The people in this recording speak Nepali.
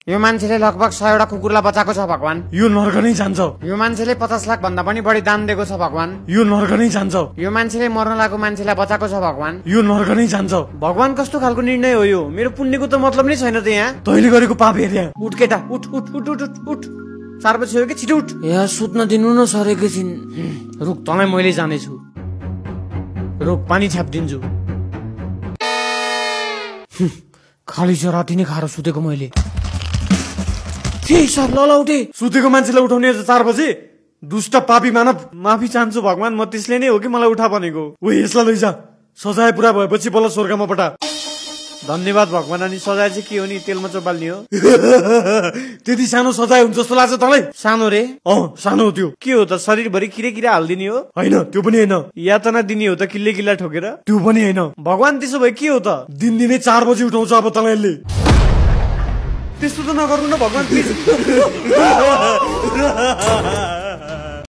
यो मान्छेले लगभग 100 कुकुरलाई बचाएको छ भगवान। यो नर्क नै जान्छ। यो मान्छेले 50 लाख भन्दा पनि बढी दान दिएको छ भगवान। यो नर्क नै जान्छ। यो मान्छेले मर्न लागेको मान्छेलाई बचाएको छ भगवान। यो नर्क नै जान्छ। भगवान कस्तो खालको निर्णय हो यो? मेरो पुण्यको त मतलब नै छैन त यहाँ। तैले गरेको पाप हेर यहाँ। उठ केटा, उठ उठ उठ उठ उठ। 4 बजी हो कि, छिटो उठ। यहाँ सुत्न दिनु न सर एकैछिन। रुक, तँलाई मैले जानेछु। रुक, पानी छापिदिन्छु। खाली छ, राति नै खाएर सुतेको मैले। सर ल उठे। सुतेको मान्छेलाई उठाउने 4 बजे? दुष्ट पापी मानव, माफी चाहन्छु भगवान, म त्यसले नै हो कि मलाई उठा भनेको। ओ यसलाई लैजा, सजाय पुरा भएपछि बल्ल स्वर्गमा पठा। धन्यवाद भगवान। अनि सजाय चाहिँ के हो नि? तेलमा चोबाल्ने हो? त्यति सानो सजाय हुन्छ जस्तो लाग्छ तँलाई? सानो रे? सानो हो त्यो। के हो त, शरीरभरि किरा हालिदिने हो? होइन, त्यो पनि होइन। यातना दिने हो त, किल्ले किल्ला ठोकेर? त्यो पनि होइन। भगवान त्यसो भए के हो त? दिनदिनै 4 बजे उठाउँछ अब तँलाई। त्यस्तो त नगर्नु न भगवान प्लिज।